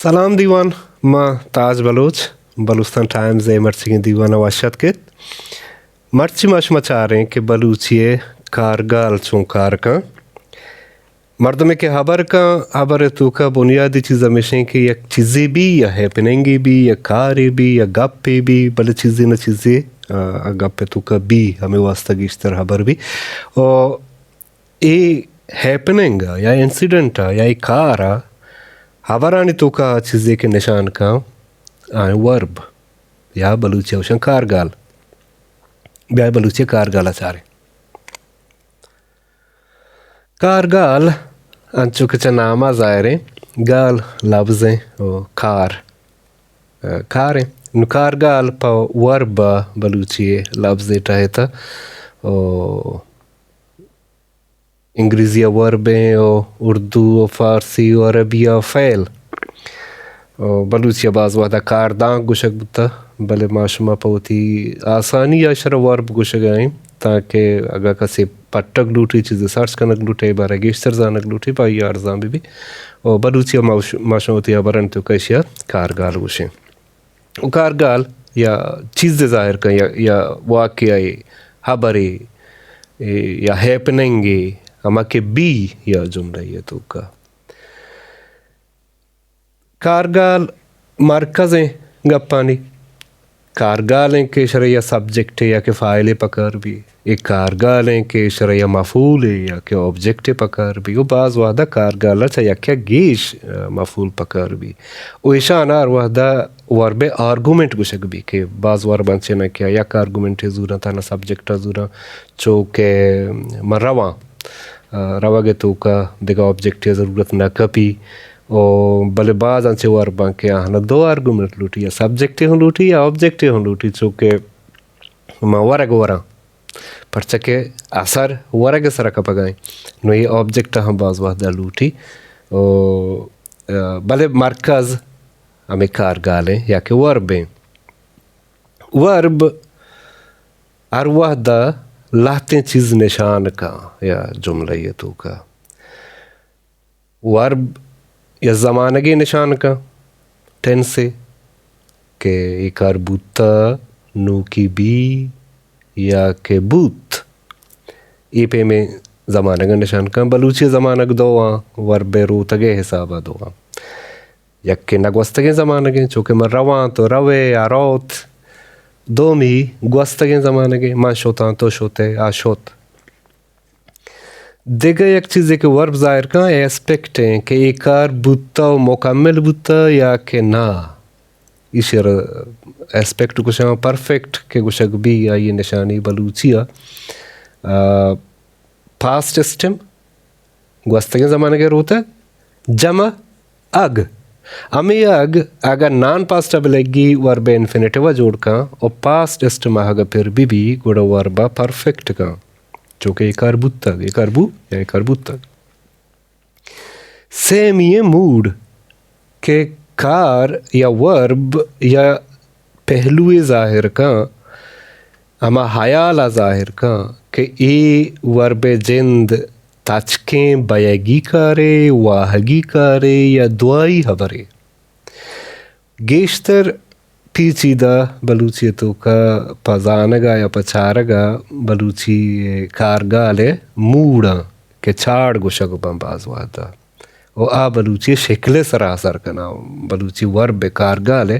سلام دیوان، ما تاج بلوچ، بلوچستان ٹائمز ءِ مرچیگیں دیوان ءَ وش اتک ات۔ مرچی ما شما چاریں کہ بلوچی ءِ کارگال چون کار کن۔ مردمے کہ ہبر کن، ہبر ءِ توکا بنیادی چیز ہمیش ایں کہ یک چیزے بی یا ہیپننگے بی یا کارے بی یا گپے بی، بلے چیزے نہ چیزے، آ، گپ ءِ توکا بی، ہمے واسطہ گیشتر ہبر بی۔ او اے ہیپننگ ءَ یا انسیڈنٹ ءَ یا اے کار ءَ ہبرانی توکا چیزے کہ نشان کن، آ ورب یا بلوچی ءَ گوشن کارگال۔ بیا بلوچی ءِ کارگال ءَ چاریں۔ کارگال انچو کہ چہ نام ءَ ظاہر ایں، گال لبز ایں و کار، آ، کار ایں۔ نوں کارگال پہ ورب ءَ بلوچی ءِ لبزے ٹہیتہ و انگریزی ءَ ورب ایں و اردو و فارسی و عربی ءَ فعل۔ و بلوچی ءَ باز وہدا کاردانک گوشگ بوتہ، بلے ما شما پہ وتی آسانی ءَ اشرا ورب گوشگ ءَ ایں، تانکہ اگاں کسے پٹگ لوٹی، چیزے سرچ کنگ لوٹی، بارہ گیشتر زانگ لوٹی، پہ آئی ءَ ارزان بہ بی۔ و بلوچی ءَ ما، ما شما وتی ہبرانی توکا اشی ءَ کارگال گوشیں۔ و کارگال یا چیزے ظاہر کن یا، یا واقعہ ءِ ہبرے، اے، یا ہیپننگے، ہما کہ بی یا جملہ ءِ توکا۔ کارگال مرکز ایں گپانی۔ کارگال ایں کہ اشرا یا سبجیکٹے یا کہ فاعلے پکار بی۔ اے کارگال ایں کہ اشرا یا مفعولے یا کہ آبجیکٹے پکار بی۔ و باز وہدا کارگال ءَ چہ یک یا گیش، آ، مفعول پکار بی۔ و ایشان ءَ ہر وہدا ورب ءِ آرگومنٹ گوشگ بی کہ باز ورب انچیں کہ یک آرگومنٹے زوراں، تہنا سبجیکٹ ءَ زوراں، چو کہ من رواں، آ، روگ ءِ توکا دگہ آبجیکٹے ءِ ضرورت نہ کپی۔ و بلے باز انچیں ورب ایں کہ آہاں دو آرگومنٹ لوٹی، یا سبجیکٹے ہوں لوٹی یا آبجیکٹے ہوں لوٹی، چو کہ من ورگ وراں، پرچا کہ اثر ورگ ءِ سرا کپگ ءَ ایں۔ نوں اے آبجیکٹ ہم باز وہدا لوٹی۔ او، آ، بلے مرکز ہمے کارگال ایں یا کہ ورب ایں۔ ورب ہر وہدا لہتیں چیز نشان کن یا جملہ ءِ توکا۔ ورب یا زمانگے نشان کن، ٹینسے، کہ اے کار بوتہ، نوکی بی یا کہ بوت۔ اے پیمیں زمانگ ءَ نشان کن۔ بلوچی ءِ زمانگ دو آں، ورب ءِ روتگ ءِ حساب ءَ دو آں۔ یکے نہ گوستگیں زمانگ ایں، چو کہ من رواں، تو روئے، آ روت۔ دومی گوستگیں زمانگ ایں، من شتاں، تو شتئے، آ شت۔ دگہ یک چیزے کہ ورب ظاہر کن، ایسپیکٹ ایں کہ اے کار بوتہ و مکمل بوتہ یا کہ نہ۔ ایشی ءَ را ایسپیکٹ گوشاں۔ پرفیکٹ کہ گوشگ بی، آئی ءِ نشانی بلوچی ءَ، آ، پاسٹ اسٹم، گوستگیں زمانگ ءِ روتگ، جمع اگ۔ ہمے اگ اگاں نان پاسٹ ءَ بلگی، ورب ءِ انفینیٹیو ءَ جوڑ کن و پاسٹ اسٹم ءَ اگاں پر بہ بی، گڑا ورب ءَ پرفیکٹ کن۔ چو کہ اے کار بوتگ، اے کار بو یا اے کار بوتگ۔ سیمی ایں موڈ کہ کار یا ورب یا پہلوے ظاہر کن، ہما حیال ءَ ظاہر کن کہ اے ورب ءِ جند تچکیں بئیگی کارے، واہگی کارے یا دعائی ہبرے۔ گیشتر پیچیدہ بلوچی ءِ توکا پہ زانگ ءَ یا پہ چارگ ءَ بلوچی ءِ کارگال ءِ موڈاں کہ چاڑ گوشگ باں باز وہدا۔ و آ بلوچی ءِ شکل ءِ سرا اثر کناں، بلوچی ورب ءِ کارگال ءِ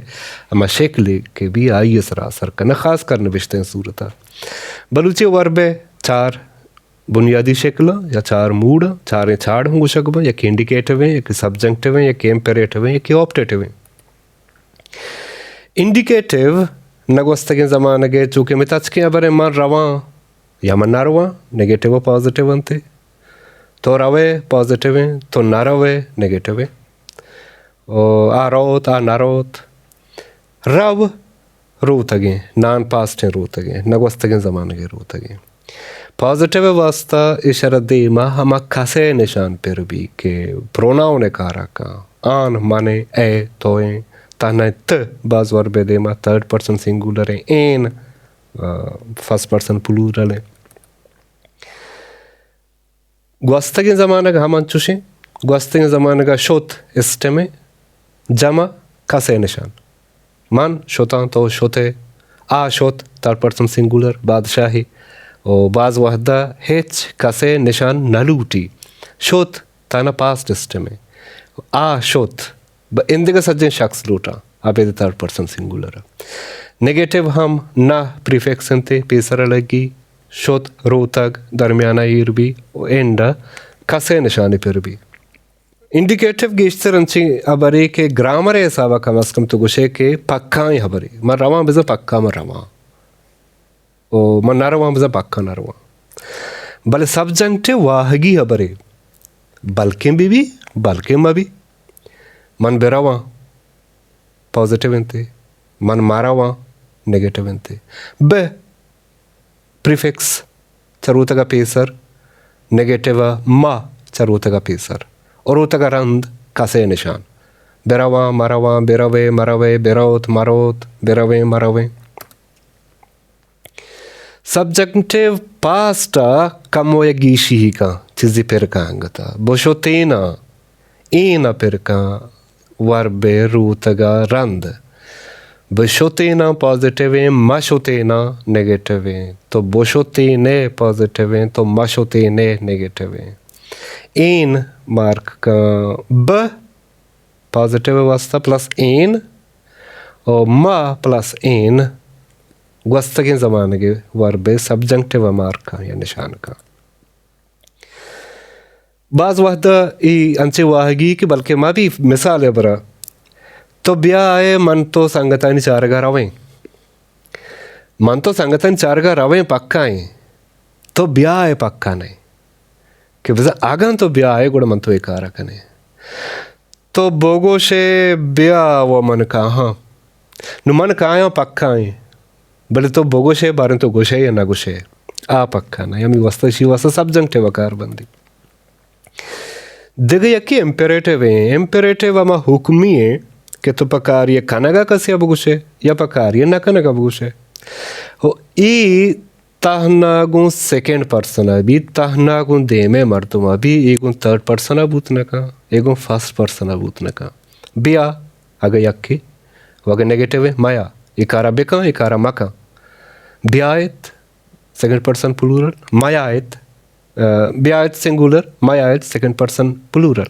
ہما شکلے کہ بی آئی ءِ سرا اثر کناں، خاص کر نبشتہ ءِ صورت ءَ۔ بلوچی ورب ءِ چار بنیادی شکل یا چار موڈ، چاریں چاڑ ہم گوشگ باں، یکے انڈیکیٹو ایں، یکے سبجنکٹو ایں، یکے امپیریٹو ایں، یکے آپٹیٹو ایں۔ انڈیکیٹو نہ گوستگیں زمانگ ءِ، چو کہ مئے تچکیں ہبر ایں، من رواں یا من نہ رواں، نیگیٹو و پازیٹو انت۔ تو روئے، پازیٹو ایں، تو نہ روئے، نیگیٹو ایں۔ او آ روت، آ نہ روت۔ رو روتگیں، نان پاسٹیں روتگیں، نہ گوستگیں زمانگے روتگیں۔ پازیٹیو ءِ واستہ ایشرا دیما ہما کسے نشان پر بی کہ پروناؤن ءِ کارا کن۔ آن، من ایں، اے، تو ایں، تہنا ت باز ورب ءِ دیما تھرڈ پرسن سنگولر ایں، این، آ، فرسٹ پرسن پلورل ایں۔ گوستگیں زمانگ ہم انچوشیں۔ گوستگیں زمانگ ءَ شت اسٹمیں، جمع کسے نشان۔ من شتاں، تو شتے، آ شت، تھرڈ پرسن سنگولر، بادشاہی۔ و باز وہدا ہچ کسے نشان نہ لوٹی۔ شت تہنا پاسٹ ٹینس ء۔ آ شت، بہ ایندگہ سجیں شخص لوٹاں، آ بیدے تھرڈ پرسن سنگولر ء۔ نیگیٹو ہم نہ پریفکس انت، پیسر ء لگی، شت روتگ، درمیانہ ایر بی و اینڈ ء کسے نشانے پر بی۔ انڈیکیٹو گیشتر انچیں ہبرے کہ گرامر ء حساب ء کم از کم تو گوشے کہ پکائیں ہبرے۔ من رواں بزاں پکا من رواں۔ و من نہ رواں بزاں پکا نہ رواں۔ بلے سبجنکٹو واہگی ہبرے۔ بلکیں بہ بی، بلکیں مہ بی۔ من بہ رواں، پازیٹیو انت۔ من مہ رواں، نیگیٹیو انت۔ بہ پریفکس چہ روتگ ء پیسر، نیگیٹیو ء مہ چہ روتگ ء پیسر، و روتگ ء رند کسے نشان۔ بہ رواں، مہ رواں، بہ روے، مہ روے، بہ روت، مہ روت، بہ رویں، مہ رویں۔ سبجنکٹیو پاسٹ ء کمو یک گیشی ہی کن، چیزے پر کن انگت ء۔ بشتیناں، ایں ء پر کن، ورب ء روتگ ء رند۔ بشتیناں پازیٹیو ایں، مہ شتیناں نیگیٹیو ایں۔ تو بشتینے پازیٹیو ایں، تو مہ شتینے نیگیٹیو ایں۔ ایں مارک کن، بہ پازیٹیو ء واستہ پلس ایں و مہ پلس ایں گوستگیں زمانگ ء ورب ء سبجنکٹیو ء مارک کن یا نشان کن۔ باز وہد ء اے انچیں واہگی کہ بلکہ ما بھی مثال ء برا، تو بیا اے من تو سنگتانی چارگ ء رویں، من تو سنگتانی چارگ ء رویں پکا ایں، تو بیا اے پکا نہ ایں کہ بزاں اگاں تو بیا اے گڑا من تو اے کار ء کنیں۔ تو بگوشے بیا و من کاہاں۔ نو من کایاں پکا ایں، بلے تو بگوشے باریں تو گوشے یا نہ گوشے، آ پکا نہ۔ ہمے واسطہ، اشی واسطہ سبجنکٹیو ء کار بندی۔ دگہ یکے امپیریٹیو ایں۔ امپیریٹیو ہما حکمی ایں کہ تو پہ کاری ء کنگ ء کسے ء بگوشے یا پہ کاری ء نہ کنگ ء بگوشے۔ ہو، اے تہنا گوں سیکنڈ پرسن ء بیت، تہنا گوں دیمے مردم ء بیت، اے گوں تھرڈ پرسن ء بوت نہ کن، اے گوں فرسٹ پرسن ء بوت نہ کن۔ بیا، اگہ یکے، و اگہ نیگیٹیو ایں، میا، اے کارا بکن، اے کارا مکن۔ بیایت، سیکنڈ پرسن پلورل، میایت، ء، بیایت سنگولر، میایت سیکنڈ پرسن پلورل۔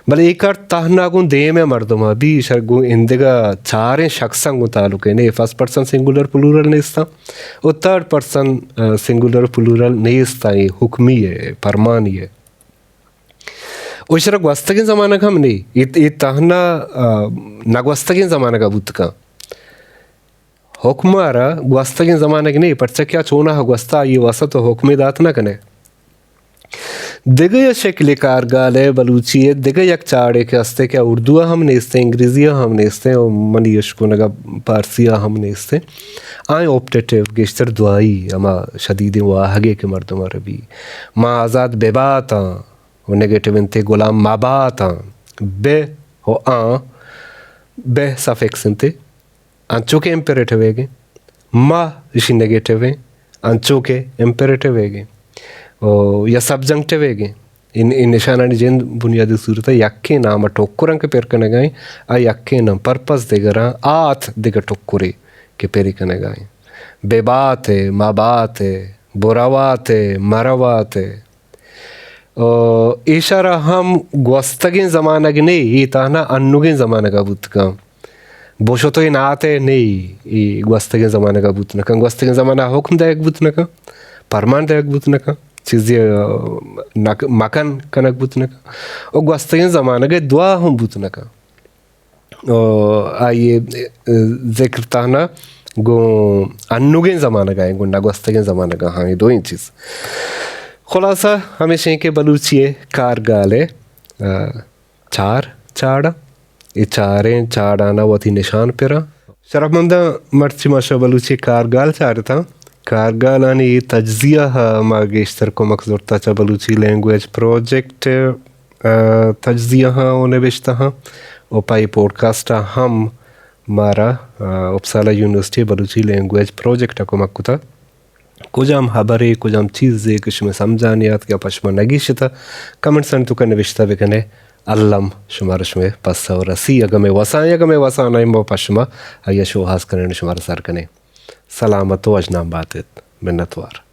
بلے اے کار تہنا گوں دیم ء مردم ء بی، ایشر گوں اندگہ چاریں شخصاں گوں تعلق ء نے، فرسٹ پرسن سنگولر پلورل نیستاں و تھرڈ پرسن، ء، سنگولر پلورل نیستاں، اے حکمی ء، پرمانی ء۔ و ایشرا گوستگیں زمانگ ہم نے، اے، اے تہنا، ء، نہ گوستگیں زمانگ ء بوت کن۔ حکم ء را گوستگیں زمانگ نے، پرچا کہ آ چوناہا گوستا، آئی ء واسطہ تو حکمے دات نہ کنے۔ دگہ یک شکل کارگال ء بلوچی ء دگہ یک چاڑے کہ ہستے کہ اردو ء ہم نیستیں، انگریزی ء ہم نیستیں، و منی اشکنگ ء پارسی ء ہم نیستیں۔ آئیں آپٹیٹیو گیشتر دعائی، ہما شدیدیں واہگے کہ مردم ء ربی۔ ما آزاد بباتاں و نیگیٹیو انتے غلام مباتاں۔ بہ و آں، بہ سفکس انتے۔ انچو کہ امپیریٹیو ایگیں، ما اشی نیگیٹیو ایں، انچو کہ امپیریٹیو ایگیں، او یا سبجنکٹیو ایگیں۔ ان، ان نشانانی جند بنیادی صورت ء یکیں نام ء ٹکراں کہ پر کنگا ایں، آ یکیں نام پرپس دگراں، آت دگہ ٹکرے کہ پری کنگا ایں۔ بہ بات ء، ما بات ء، بروات ء، مروات ء۔ او ایشارا ہم گوستگیں زمانگ نے، اے تہنا انوگیں زمانگ ء بوت کن۔ بوشتو اے نات ء نے، اے گوستگیں زمانگ ء بوت نہ کن۔ گوستگیں زمانگ ء حکم دئیگ بوت نہ کن، پرمان دئیگ بوت نہ کن، چیزے، ء، نک-، مکن کنگ بوت نہ کن۔ او گوستگیں زمانگ ء دعا ہم بوت نہ کن۔ ء، آئی ء ذکر تہنا گوں انوگیں زمانگ ء، گوں نہ گوستگیں زمانگ ء، ہاں، اے دوئیں چیز۔ خلاصہ ہمیش ایں کہ بلوچی ء کارگال ء، ء، چار چاڑ ء، اے چاریں چاڑان ء وتی نشان پر ء۔ شرپمنداں، مرچی ما شہ بلوچی کارگال چارتاں۔ کارگالانی تجزیہ ء ما گیشتر کمک زرتا چہ بلوچی لینگویج پروجیکٹ ء تجزیہ ہاں و نبشتہ ہاں و پہ اے پوڈکاسٹ ء ہم مارا، ء، Uppsala university Balochi language project ء کمک کتگ۔ کجام ہبرے، کجام چیزے کہ شمئے سمجھانی آتک یا پہ شما نگیشتہ، کمنٹسانی توکا نبشتہ بکنے۔ الم شمارا شمئے پسہ و رسی، اگہ مئے وسان، اگہ مئے وسان ایں، ما پہ شما آئی ءَ شوہاز کنیں و شمارا سر کنیں۔ سلامت و اژنام بات ات۔ منتوار۔